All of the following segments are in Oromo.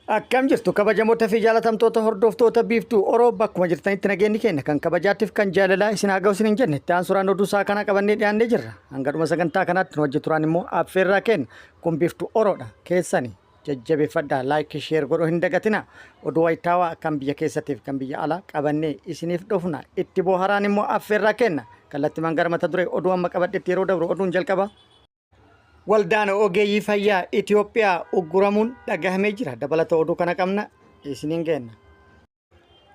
Akkam jirtu kabajamoota fi jaalatamtoota hordoftoota Biiftuu Oroo, bakkuma jirtanitti nageenyi keenya kan kabajaatiif kan jaalalaa isin haa ga'u isin hin jenne. Itti aansuraan oduu isaa kana qabannee dhiyaannee jirra. Hanga dhuma sagantaa kanaatti nu wajji turaan immoo affeerraa kenna. Kun Biiftuu Oroodha. Keessani jajjabeeffadhaa, like, share godhuu hin dagatina. Oduu wayitaawaa kan biyya keessatiif kan biyya alaa qabannee isiniif dhufna. Itti booharaan immoo affeerraa kenna. Kallattimaan gara mata duree oduu amma qabadhetti yeroo dabru, oduun jalqaba. Waldaan ogeeyyii fayyaa Itoophiyaa ugguramuun dhagahamee jira. Dabalata oduu kana qabna, isiniin geenna.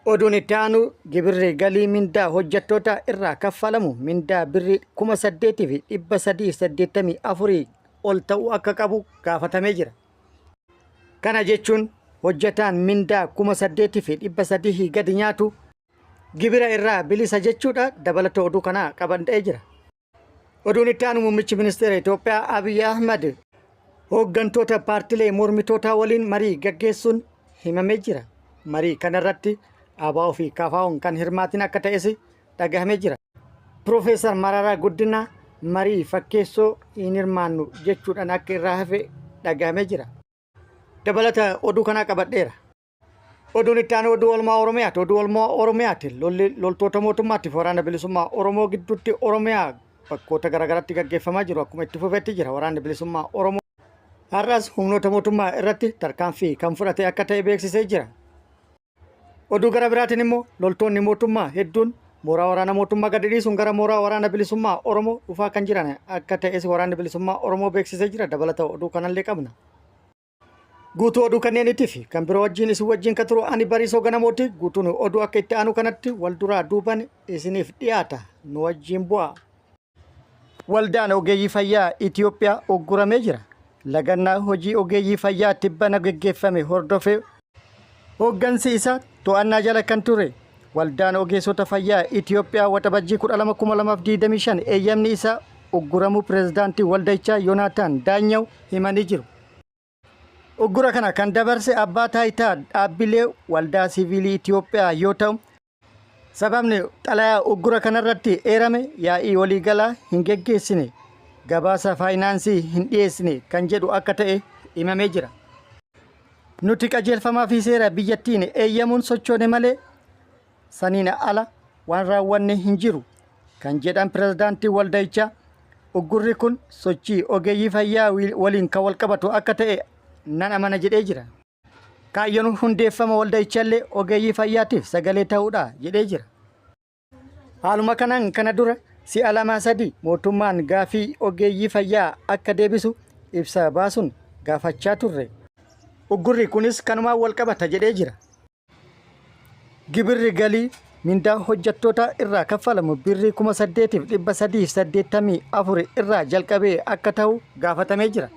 Oduun itti aanu, gibirri galii mindaa hojjettoota irraa kaffalamu mindaa birrii 8,384 ol ta'uu akka qabu gaafatamee jira. Kana jechuun hojjetaan mindaa 8,300 gadi nyaatu gibira irraa bilisa jechuudha. Dabalata oduu kanaa qabanda'ee jira. Oduun itti aanu, muummichi ministeera Itoophiyaa Abiy Ahmad hooggantoota paartilee mormitootaa waliin marii gaggeessuun himamee jira. Marii kanarratti ABO fi KFO'n kan hirmaatin akka ta'es dhagahamee jira. Piroofeesar Mararaa Guddinaa marii fakkeessoo hin hirmaannu jechuudhaan akka irraa hafe dhagahamee jira. Dabalata oduu kanaa qabadheera. Oduun itti aanu oduu oolmaa Oromiyaati. Oduu oolmaa Oromiyaati. Lolli loltoota mootummaatti fi waraana bilisummaa Oromoo gidduutti Oromiyaa bakkoota garaagaraatti gaggeeffamaa jiru akkuma itti fufetti jira. Waraanni bilisummaa Oromoo har'as humnoota mootummaa irratti tarkaanfii kan fudhate akka ta'e beeksisee jira. Oduu gara biraatiin immoo loltoonni mootummaa hedduun mooraa waraana mootummaa gadi dhiisuun gara mooraa waraana bilisummaa Oromoo dhufaa kan jiran akka ta'es waraanni bilisummaa Oromoo beeksisee jira. Dabalata oduu kanallee qabna. Guutuu oduu kanneeniitii fi kan biroo wajjin isin wajjin kan turu ani Bariisoo Ganamooti. Guutuun oduu akka itti aanu kanatti wal duraa duuban isiniif dhiyaata. Nu wajjin bu'aa. Waldaan ogeeyyii fayyaa Itoophiyaa ugguramee jira. Lagannaa hojii ogeeyyii fayyaa tibbana geggeeffame hordofee hooggansi isaa to'annaa jala kan ture Waldaan Ogeessota Fayyaa Itoophiyaa Waxabajjii 12, 2025 eeyyamni isaa ugguramuu pirezidaantii waldayichaa Yoonaataan Daanyaw himanii jiru. Uggura kana kan dabarse abbaa taayitaa dhaabbilee waldaa siviilii Itoophiyaa yoo ta'u, sababni xalayaa uggura kanarratti eerame yaa'ii waliigalaa hin geggeessine, gabaasa faayinaansii hin dhiyeessine kan jedhu akka ta'e himamee jira. Nuti qajeelfamaa fi seera biyyattiin eeyyamuun sochoone malee saniin ala waan raawwanne hin jiru kan jedhan pirezidaantiin waldayichaa, uggurri kun sochii ogeeyyii fayyaa waliin kan walqabatu akka ta'e nan amana jedhee jira. Kaayyoon hundeeffama waldayichallee ogeeyyii fayyaatiif sagalee ta'uudha jedhee jira. Haaluma kanaan kana dura si'a lama sadi mootummaan gaafii ogeeyyii fayyaa akka deebisu ibsa baasuun gaafachaa turre. Uggurri kunis kanumaan walqabata jedhee jira. Gibirri galii mindaa hojjettootaa irraa kaffalamu birrii 8,384 irraa jalqabee akka ta'u gaafatamee jira.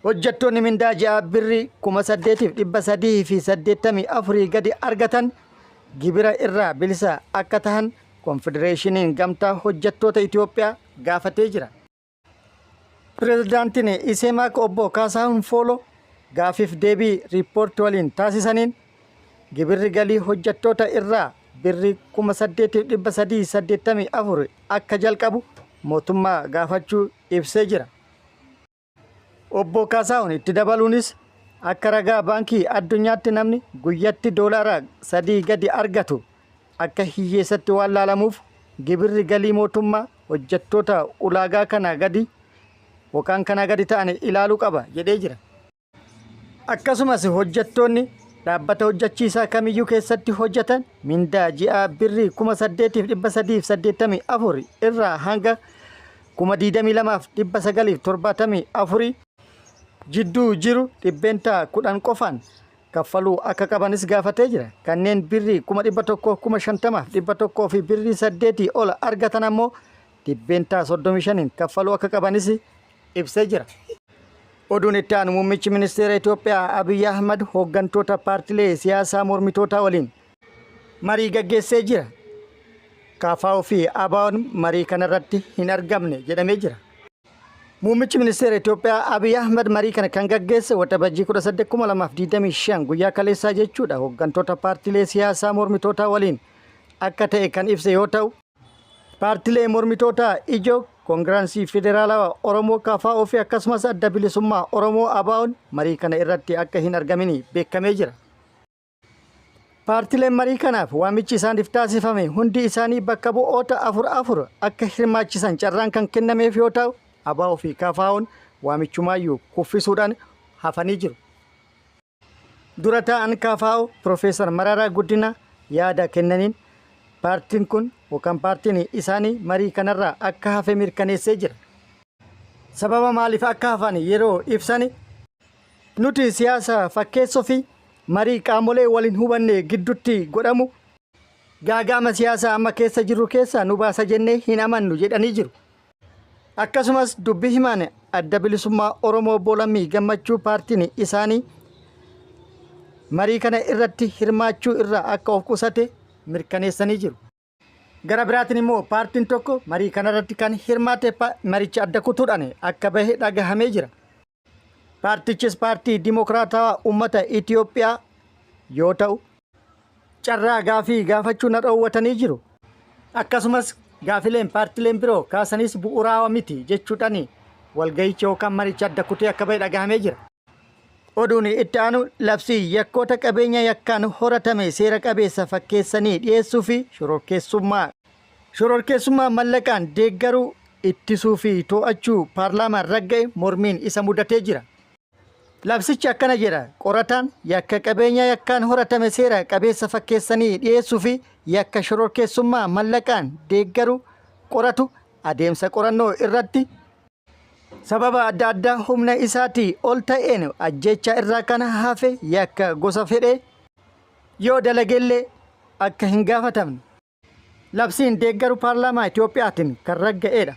Hojjettoonni mindaa ji'aa birrii 8,384 gadi argatan gibira irraa bilisa akka tahan Konfedereeshiniin Gamtaa Hojjettoota Itoophiyaa gaafatee jira. Pirezidaantiin Iseemaak obbo Kaasaahun Fooloo gaafiif deebii riippoortii waliin taasisaniin gibirri galii hojjettoota irraa birrii 8,384 akka jalqabu mootummaa gaafachuu ibsee jira. Obbo Kaasaahun itti dabaluunis, akka ragaa baankii addunyaatti namni guyyatti doolaara 3 gadi argatu akka hiyyeessatti waan laalamuuf gibirri galii mootummaa hojjettoota ulaagaa kanaa gadi yookaan kanaa gadi ta'an ilaaluu qaba jedhee jira. Akkasumas hojjettoonni dhaabbata hojjechiisaa kamiyyuu keessatti hojjetan mindaa ji'aa birrii 8,384 irraa hanga 22,974 jidduu jiru 10% qofaan kaffaluu akka qabanis gaafatee jira. Kanneen birrii 100,000, 50,100 fi birrii 8 ol argatan ammoo 35% kaffaluu akka qabanis ibsee jira. Oduun itti aanu, muummichi ministeera Itoophiyaa Abiy Ahmad hooggantoota paartilee siyaasaa mormitootaa waliin marii gaggeessee jira. KFO fi ABO'n marii kanarratti hin argamne jedhamee jira. Muummichi ministeera Itoophiyaa Abiy Ahmad marii kana kan gaggeesse Waxabajjii 18, 2025 guyyaa kaleessaa jechuudha, hooggantoota paartilee siyaasaa mormitootaa waliin akka ta'e kan ibse yoo ta'u, paartilee mormitootaa ijoo Koongiraansii Federaalawaa Oromoo KFO fi akkasumas Adda Bilisummaa Oromoo ABO'n marii kana irratti akka hin argamin beekamee jira. Paartileen marii kanaaf waamichi isaaniif taasifame hundi isaanii bakka bu'oota afur afur akka hirmaachisan carraan kan kennameef yoo ta'u, ABO fi KFO'n waamichumaayyuu kuffisuudhaan hafanii jiru. Dura taa'an KFO Piroofeesar Mararaa Guddinaa yaada kennaniin paartiin kun yookaan paartiin isaanii marii kanarraa akka hafe mirkaneessee jira. Sababa maaliif akka hafan yeroo ibsani, nuti siyaasa fakkeessoo fi marii qaamolee wal hin hubanne gidduutti godhamu gaaga'ama siyaasaa amma keessa jirru keessaa nu baasa jennee hin amannu jedhanii jiru. Akkasumas dubbi himaan Adda Bilisummaa Oromoo Obbo Lammii Gammachuu paartiin isaanii marii kana irratti hirmaachuu irraa akka of qusate mirkaneessanii jiru. Gara biraatiin immoo paartiin tokko marii kanarratti kan hirmaate maricha adda kutuudhaan akka bahe dhagahamee jira. Paartichis Paartii Dimokiraatawaa Uummata Itiyoophiyaa yoo ta'u, carraa gaafii gaafachuu na dhoowwatanii jiru. Akkasumas gaafileen paartileen biroo kaasanis bu'uuraawa miti jechuudhaan walga'icha yookaan maricha adda kutee akka bahe dhagahamee jira. Oduun itti aanu labsii yakkoota qabeenya yakkaan horatame seera qabeessa fakkeessanii dhiyeessuu fi shororkeessummaa Shororkeessummaa mallaqaan deeggaruu, ittisuu fi to'achuu paarlaamaan ragga'e mormiin isa mudatee jira. Labsichi akkana jedha, Qorataan yakka qabeenya yakkaan horatame seera qabeessa fakkeessanii dhiyeessuu fi yakka shororkeessummaa mallaqaan deeggaruu qoratu adeemsa qorannoo irratti sababa adda addaa humna isaatii ol ta'een ajjeechaa irraa kan hafe yakka gosa fedhe yoo dalagellee akka hin gaafatamne. Labsiin deeggaru paarlaamaa Itiyoophiyaatiin kan ragga'eedha.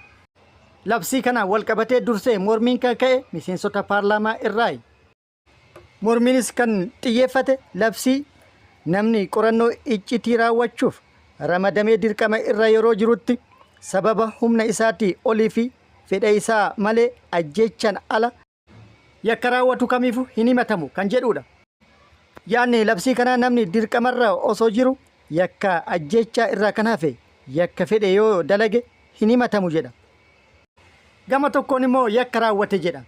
Labsii kanaan walqabatee dursee mormiin kan ka'e miseensota paarlaamaa irraayi. Mormiinis kan xiyyeeffate labsii namni qorannoo iccitii raawwachuuf ramadamee dirqama irra yeroo jirutti sababa humna isaatii olii fi fedha isaa malee ajjeechaan ala yakka raawwatu kamiifuu hin himatamu kan jedhuudha. Yaadni labsii kanaa namni dirqamarra osoo jiru yakka ajjeechaa irraa kan hafe yakka fedhe yoo dalage hin himatamu jedha. Gama tokkoon immoo yakka raawwate jedha.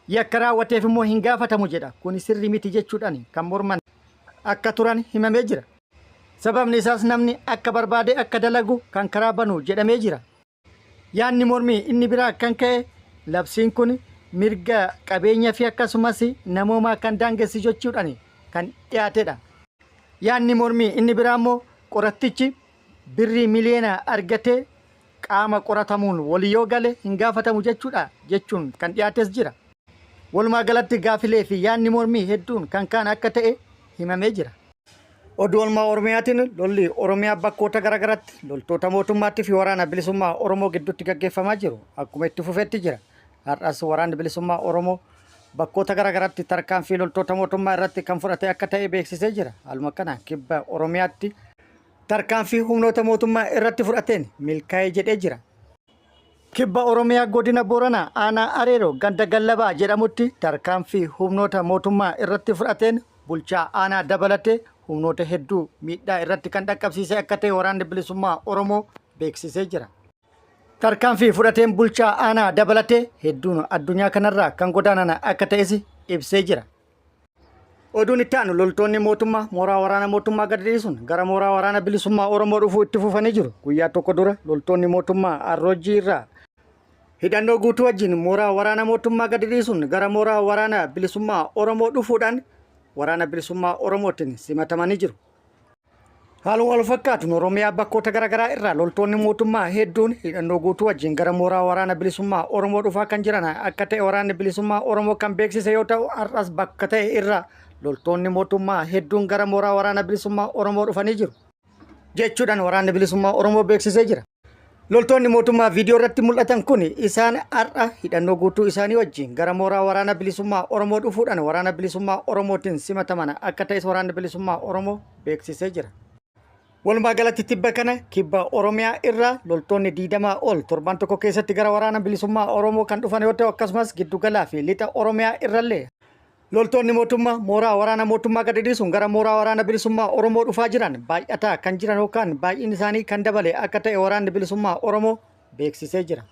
Yakka raawwateef immoo hin gaafatamu jedha. Kuni sirrii miti jechuudhaan kan morman akka turan himamee jira. Sababni isaas namni akka barbaade akka dalagu kan karaa banu jedhamee jira. Yaadni mormii inni biraa kan ka'e labsiin kun mirga qabeenya fi akkasumas namoomaa kan daangessu jechuudhaan kan dhiyaatedha. Yaadni mormii inni biraa immoo qorattichi birrii miliyoona argatee qaama qoratamuun walii yoo gale hin gaafatamu jechuudha jechuun kan dhiyaates jira. Walumaa galatti gaafilee fi yaadni mormii hedduun kan ka'an akka ta'e himamee jira. Oduu Oolmaa Oromiyaatiin lolli Oromiyaa bakkoota garaagaraatti loltoota mootummaatti fi waraana bilisummaa Oromoo gidduutti gaggeeffamaa jiru akkuma itti fufetti jira. Har'as waraanni bilisummaa Oromoo bakkoota garaagaraatti tarkaanfii loltoota mootummaa irratti kan fudhate akka ta'e beeksisee jira. Haaluma kanaan kibba Oromiyaatti tarkaanfii humnoota mootummaa irratti fudhateen milkaa'ee jedhee jira. Kibba Oromiyaa Godina Booranaa Aanaa Areeroo ganda Gallabaa jedhamutti tarkaanfii humnoota mootummaa irratti fudhateen bulchaa aanaa dabalatee humnoota hedduu miidhaa irratti kan dhaqqabsiise akka ta'e Waraanni Bilisummaa Oromoo beeksisee jira. Tarkaanfii fudhateen bulchaa aanaa dabalatee hedduun addunyaa kanarraa kan godaanan akka ta'es ibsee jira. Oduun itti aanu loltoonni mootummaa mooraa waraana mootummaa gadi dhiisuun gara mooraa waraana bilisummaa Oromoo dhufuu itti fufanii jiru. Guyyaa tokko dura loltoonni mootummaa Arroojjii irraa hidhannoo guutuu wajjin mooraa waraana mootummaa gadi dhiisuun gara mooraa waraana bilisummaa Oromoo dhufuudhaan waraana bilisummaa Oromootiin simatamanii jiru. Haaluma wal fakkaatuun Oromiyaa bakkoota garaagaraa irraa loltoonni mootummaa hedduun hidhannoo guutuu wajjin gara mooraa waraana bilisummaa Oromoo dhufaa kan jiran akka ta'e waraanni bilisummaa Oromoo kan beeksise yoo ta'u har'as bakka ta'e irraa loltoonni mootummaa hedduun gara mooraa waraana bilisummaa Oromoo dhufanii jiru jechuudhaan waraanni bilisummaa Oromoo beeksisee jira. Loltoonni mootummaa viidiyoo irratti mul'atan kun isaan har'a hidhannoo guutuu isaanii wajjin gara mooraa waraana bilisummaa Oromoo dhufuudhaan waraana bilisummaa Oromootiin simataman akka ta'es waraanni bilisummaa Oromoo beeksisee jira. Walumaa galatti tibba kana kibba Oromiyaa irraa loltoonni 20 ol torban tokko keessatti gara waraana bilisummaa Oromoo kan dhufan yoo ta'u akkasumas giddugalaa fi lixa Oromiyaa irrallee Loltoonni mootummaa mooraa waraana mootummaa gadi dhiisuun gara mooraa waraana bilisummaa Oromoo dhufaa jiran baay'ataa kan jiran yookaan baay'inni isaanii kan dabale akka ta'e waraanni bilisummaa Oromoo beeksisee jira.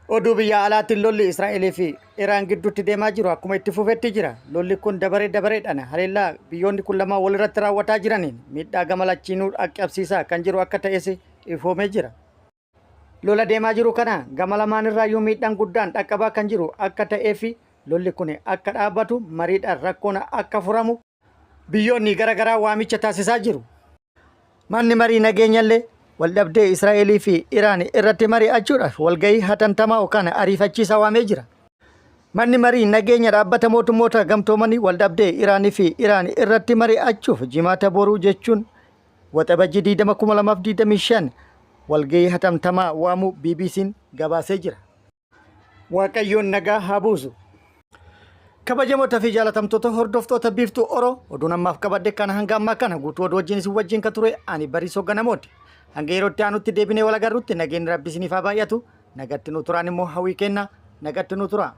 Oduu biyya alaatiin lolli Israa'elii fi Iraan gidduutti deemaa jiru akkuma itti fufetti jira. Lolli kun dabaree dabareedhaan haleellaa biyyoonni kun lamaan walirratti raawwataa jiraniin miidhaa gama lachiinuu dhaqqabsiisaa kan jiru akka ta'es ifoomee jira. Lola deemaa jiru kana gama lamaan irraayyuu miidhaan guddaan dhaqqabaa kan jiru akka ta'ee fi lolli kun akka dhaabbatu mariidhaan rakkoon akka furamu biyyoonni gara garaa waamicha taasisaa jiru. Manni marii nageenyallee waldhabdee Israa'elii fi Iraan irratti mari'achuudhaaf walgahii hatantamaa yookaan ariifachiisaa waamee jira. Manni marii nageenya dhaabbata mootummoota gamtoomanii waldhabdee Iraanii fi Iraan irratti mari'achuuf jimaata boruu jechuun Waxabajjii 20 2025 walgahii hatamtamaa waamuu BBC'n gabaasee jira. Waaqayyoon nagaa haa buusu. Kabajamoota fi jaalatamtoota hordoftoota Biiftuu Oro oduun ammaaf qabadhe kana hanga ammaa kana guutuu oduu wajjin isin wajjin ka ture ani Bariisoo Ganamooti. Hanga yeroo itti aanutti deebinee wal agarrutti nageenyi Rabbi isiniif haa baay'atu. Nagatti nu turaan immoo hawwii kenna. Nagatti nu turaa.